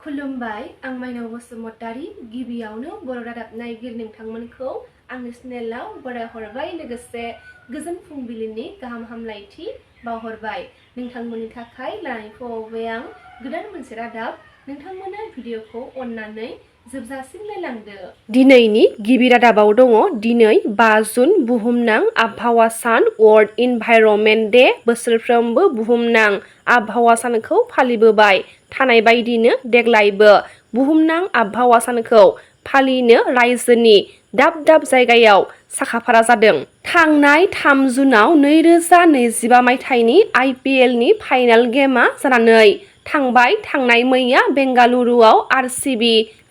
खुलुमबाय आं माइनाव बसुमतारी गिबियावनो बर' रादाब नायगिर नोंथांमोनखौ आंनि चेनेलाव बरायहरबाय लोगोसे गोजोन फुंबिलिनि गाहाम हामलायथि बावहरबाय नोंथांमोननि थाखाय लानानै फैबाय आं गोदान मोनसे रादाब नोंथांमोना भिडिअखौ अननानै जोबजासिम नायलांदो। दिनैनि गिबि रादाबाव दङ दिनै 5 जुन बुहुमनां आबहावा सान वर्ल्ड इनभाइरनमेन्ट डे बोसोरफ्रोमबो बुहुमनां आबहावा सानखौ फालिबोबाय थानाय बायदिनो देग्लायबो बुहुमनां आबहावा सानखौ फालिनो रायजोनि दाब दाब जायगायाव साखाफारा जादों। थांनाय 3 जुनाव 2025 मायथाइनि IPL नि फाइनाल गेमआ जानानै थांबाय। थांनाय मैया बेंगालुरुआव RCB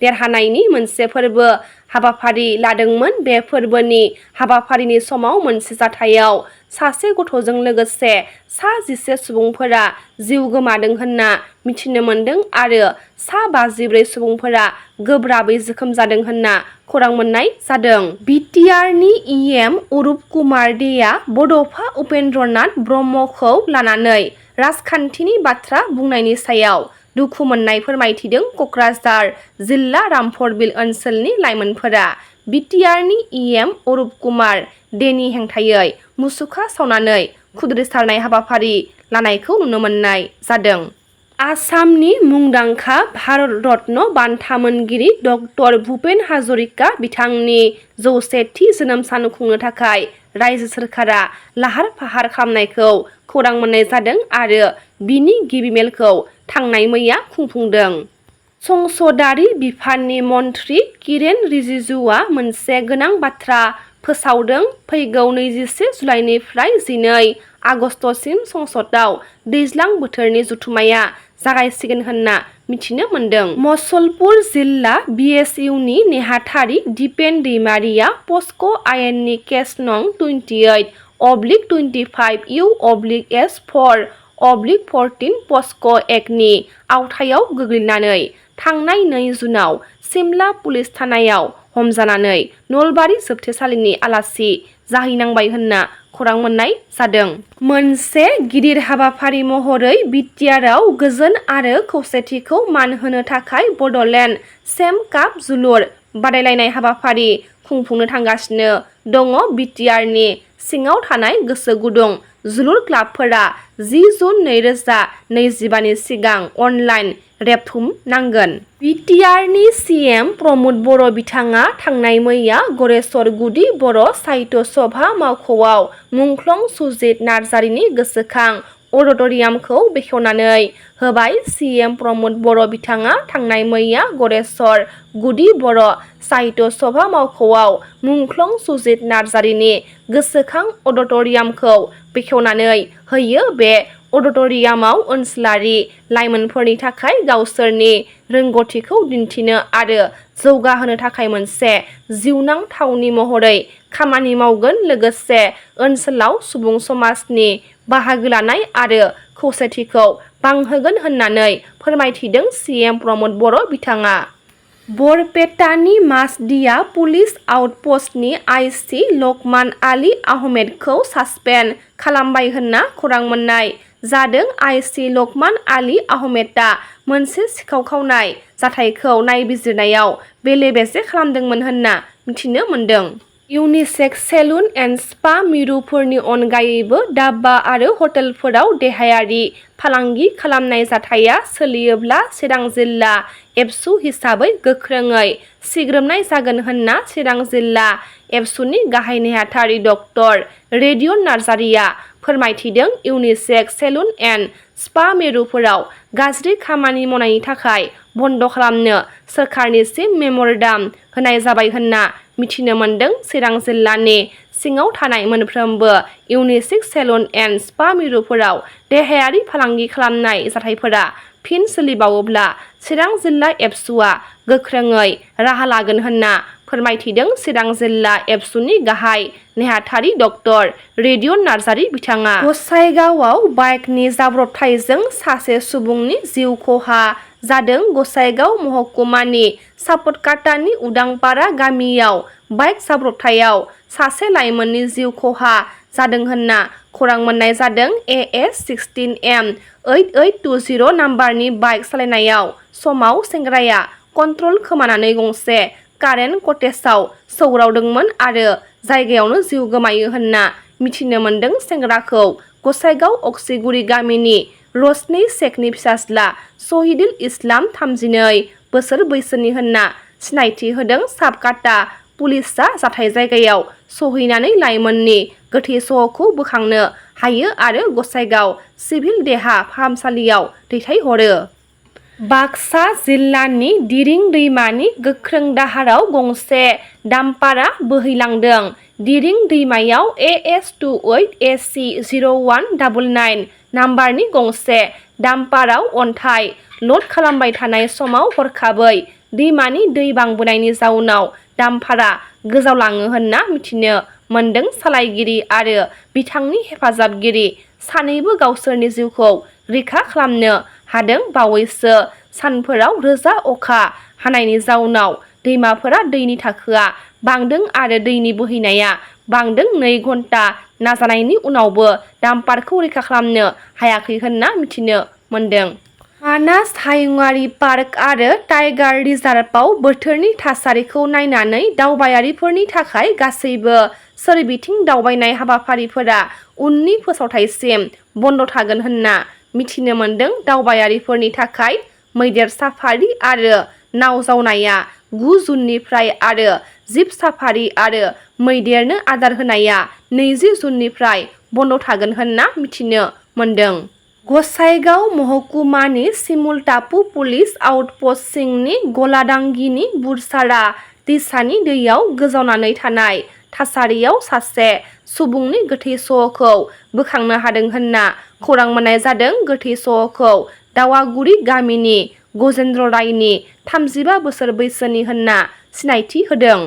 देरहानायनि मोनसे फोरबो हाबाफारि लादोंमोन। बे फोरबोनि हाबाफारिनि समाव मोनसे जाथायाव सासे गथ'जों लोगोसे सा 11 सुबुंफोरा जिउ गोमादों होनना मिथिनो मोन्दों आरो सा 54 सुबुंफोरा गोब्राबै जोखोम जादों होनना खौरां मोननाय जादों। बिटिआरनि EM अरुप कुमार देआ बड'फा उपेन्द्रनाथ ब्रह्मखौ लानानै राजखान्थिनि बाथ्रा बुंनायनि सायाव दुखु मोननाय फोरमायथिदों। क'क्राझार जिल्ला रामफरबिल ओनसोलनि लाइमोनफोरा बिटिआरनि EM अरुप कुमार देनि हेंथायै मुसुखा सावनानै खुद्रिसारनाय हाबाफारि लानायखौ नुनो मोननाय जादों। आसामनि मुंदांखा भारत रत्न बान्था मोनगिरि डक्टर भुपेन हाजरिका बिथांनि 100थि जोनोम सान खुंनो थाखाय रायजो सोरखारा लाहार फाहार खालामनायखौ खौरां मोननाय जादों आरो बिनि गिबि मेलखौ थांनाय मैया खुंफुंदों। संसदारि बिफाननि मन्थ्रि किरेन रिजिजुआ मोनसे गोनां बाथ्रा फोसावदों। फैगौ 21 जुलाइनिफ्राय 12 आगस्तसिम संसदआव दैज्लां बोथोरनि जथुम्माया जागायसिगोन होनना मिथिनो मोन्दों। मसलपुर जिल्ला BSUनि नेहाथारि दिपेन दैमारिया पस्क' आयेननि केस नं 28/U/S/4/14 पस्क' एक्टनि आवथायाव गोग्लैनानै थांनाय 2 जुनाव सिमला पुलिस थानायाव हमजानानै नलबारि जोबथेसालिनि आलासि जाहैनांबाय होनना खौरां मोननाय जादों। मोनसे गिदिर हाबाफारि महरै बिटिआरआव गोजोन आरो खौसेथिखौ मान होनो थाखाय बड'लेण्ड चेम काप जोलुर बादायलायनाय हाबाफारि खुंफुंनो थांगासिनो दङ। बिटिआरनि सिङाव थानाय गोसो गुदुं जोलुर क्लाबफोरा 10 जुन 2025 नि सिगां अनलाइन रेबथुमनांगोन। बिटिआरनि CM प्रमद बर' बिथाङा थांनाय मैया गरेस्वर गुदि बर' साहित्य सभा मावख'आव मुंख्लं सुजित नार्जारिनि गोसोखां अडिट'रियामखौ बेखेवनानै होबाय। CM प्रमद बर' बिथाङा थांनाय मैया गरेस्वर गुदि बर' साहित्य सभा मावख'आव मुंख्लं सुजित नार्जारिनि गोसोखां अडिट'रियामखौ बेखेवनानै होयो। बे अडिट'रियामाव ओनसोलारि लाइमोनफोरनि थाखाय गावसोरनि रोंग'थिखौ दिन्थिनो आरो जौगाहोनो थाखाय मोनसे जिउनां थावनि महरै खामानि मावगोन लोगोसे ओनसोलाव सुबुं समाजनि बाहागो लानाय आरो खौसेथिखौ बांहोगोन होननानै फोरमायथिदों CM प्रमद बर' बिथाङा। बरपेटानि मासदिया पुलिस आउटपस्टनि IC लकमान आली आहमेदखौ सासपेन्ड खालामबाय होनना खौरां मोननाय जादों। IC लकमान आली आहमेदआ मोनसे सिखाव खावनाय जाथायखौ नायबिजिरनायाव बेले-बेजे खालामदोंमोन होनना मिथिनो मोन्दों। इउनिसेक्स सेलुन एन्ड स्पा मिरुफोरनि अनगायैबो धाबा आरो हटेलफोराव देहायारि फालांगि खालामनाय जाथाया सोलियोब्ला चिरां जिल्ला एबसु हिसाबै गोख्रोङै सिग्रोमनाय जागोन होनना चिरां जिल्ला एबसुनि गाहाय नेहाथारि डक्टर रेडिअ' नार्जारिया फोरमायथिदों। इउनिसेक्स सेलुन एन्ड स्पा मिरुफोराव गाज्रि खामानि मावनायनि थाखाय बन्द खालामनो सोरखारनिसिम मेम'रेन्डाम होनाय जाबाय होनना मिथिनो मोन्दों। चिरां जिल्लानि सिङाव थानाय मोनफ्रोमबो इउनिसेक्स सेलुन एन्ड स्पा मिरुफोराव देहायारि फालांगि खालामनाय जाथायफोरा फिन सोलिबावोब्ला चिरां जिल्ला एबसुआ गोख्रोङै राहा लागोन होनना फोरमायथिदों। चिरां जिल्ला एबसुनि गाहाय नेहाथारि डक्टर रेडिअ' नार्जारि बिथाङा गसाइगावआव बाइकनि जाब्रबथायजों सासे सुबुंनि जिउ खहा जादों। गसाइगाव महकुमानि सापतकाटानि उदांपारा गामियाव बाइक जाब्रबथायाव सासे लाइमोननि जिउ खहा जादों होनना खौरां मोननाय जादों। AS 16M 8820 नाम्बारनि बाइक सालायनायाव समाव सेंग्राया कन्ट्रल खोमानानै गंसे कारेन्ट कटेजआव सौग्रावदोंमोन आरो जायगायावनो जिउ गोमायो होनना मिथिनो मोन्दों। सेंग्राखौ गसाइगाव अक्सिगुरि गामिनि रशनी शेखनि फिसाज्ला शहीदुल इस्लाम 32 बोसोर बैसोनि होनना सिनायथि होदों। साबकाटा पुलिसआ जाथाय जायगायाव सहैनानै लाइमोननि गोथै सहखौ बोखांनो हायो आरो गसाइगाव सिभिल देहा फाहामसालियाव दैथायहरो। बाक्सा जिल्लानि दिरिं दैमानि गोख्रों दाहाराव गंसे डाम्पारा बोहैलांदों। दिरिं दैमायाव AS28AC0199 नाम्बारनि गंसे डाम्पाराव अन्थाइ ल'ड खालामबाय थानाय समाव हरखाबै दैमानि दै बांबोनायनि जाउनाव डाम्पारा गोजावलाङो होनना मिथिनो मोन्दों। सालायगिरि आरो बिथांनि हेफाजाबगिरि सानैबो गावसोरनि जिउखौ रैखा खालामनो हादों। बावैसो सानफोराव रोजा अखा हानायनि जाउनाव दैमाफोरा दैनि थाखोआ बांदों आरो दैनि बोहैनाया बांदों। 2 घन्टा नाजानायनि उनावबो डाम्पारखौ रैखा खालामनो हायाखै होनना मिथिनो मोन्दों। मानास हायुङारि पार्क आरो टाइगार रिजार्भआव बोथोरनि थासारिखौ नायनानै दावबायारिफोरनि थाखाय गासैबो सोरबिथिं दावबायनाय हाबाफारिफोरा उननि फोसावथायसिम बन्द थागोन होनना मिथिनो मोन्दों। दावबायारिफोरनि थाखाय मैदेर साफारि आरो नाव जावनाया 9 जुननिफ्राय आरो जिप साफारि आरो मैदेरनो आदार होनाया 20 जुननिफ्राय बन्द थागोन होनना मिथिनो मोन्दों। गसाइगाव महकुमानि सिमुलटापु पुलिस आउटपस्ट सिंनि गलादांगिनि बुरसारा दैसानि दैयाव गोजावनानै थानाय थासारियाव सासे सुबुंनि गोथै सहखौ बोखांनो हादों होनना खौरां मोननाय जादों। गोथै सहखौ दावागुरि गामिनि गजेन्द्र रायनि 35 बोसोर बैसोनि होनना सिनायथि होदों।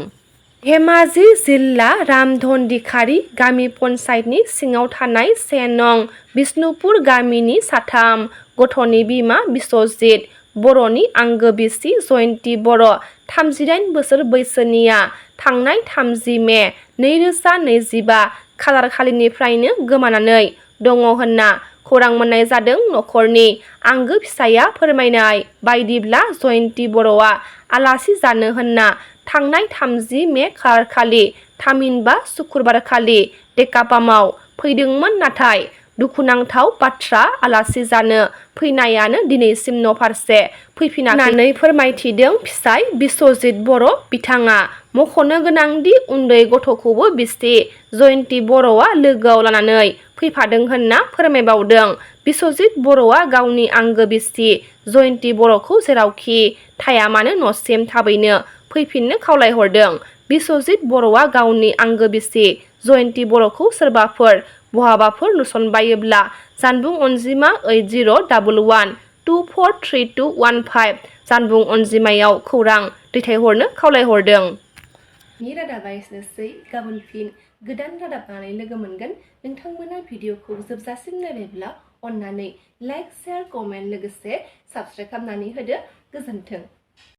धेमाजि जिल्ला रामधनदिखारि गामि पन्चायतनि सिङाव थानाय 1 नं बिष्णुपुर गामिनि 3 गथ'नि बिमा बिस्वजित बर'नि आंगो बिसि जयन्ती बर' 38 बोसोर बैसोनिया थांनाय 30 मे 2025 खालारखालिनिफ्रायनो गोमानानै दङ होनना खौरां मोननाय जादों। नखरनि आंगो फिसाया फोरमायनाय बायदिब्ला जयन्ती बर'आ आलासि जानो होनना थांनाय 30 मे खालारखालि थामहिनबा सुक्रुबारखालि डेकापामाव फैदोंमोन। नाथाय दुखुनांथाव बाथ्रा, आलासि जानो फैनायानो दिनैसिम न'फारसे फैफिनाखै होननानै फोरमायथिदों फिसाय बिस्वजित बर'। बिथाङा मख'नो गोनांदि उन्दै गथ'खौबो बिसि जयन्ती बर'आ लोगोआव लानानै फैफादों होनना फोरमायबावदों। बिस्वजित बर'आ गावनि आंगो बिसि जयन्ती बर'खौ जेरावखि थाया मानो न'सिम थाबैनो फैफिननो खावलायहरदों। बिस्वजित बर'आ गावनि आंगो बिसि जयन्ती बर'खौ सोरबाफोर बहाबाफोर नुसनबायोब्ला जानबुं अनजिमा 8011243215 जानबुं अनजिमायाव खौरां दैथायहरनो खावलायहरदों। नि रादाबा एसेनोसै। गाबोन फिन गोदान रादाब लानानै लोगो मोनगोन। नोंथांमोना भिडिअखौ जोबजासिम नायबायब्ला अन्नानै लाइक, शेयार, कमेन्ट लोगोसे साबस्क्राइब खालामनानै होदो। गोजोन्थों।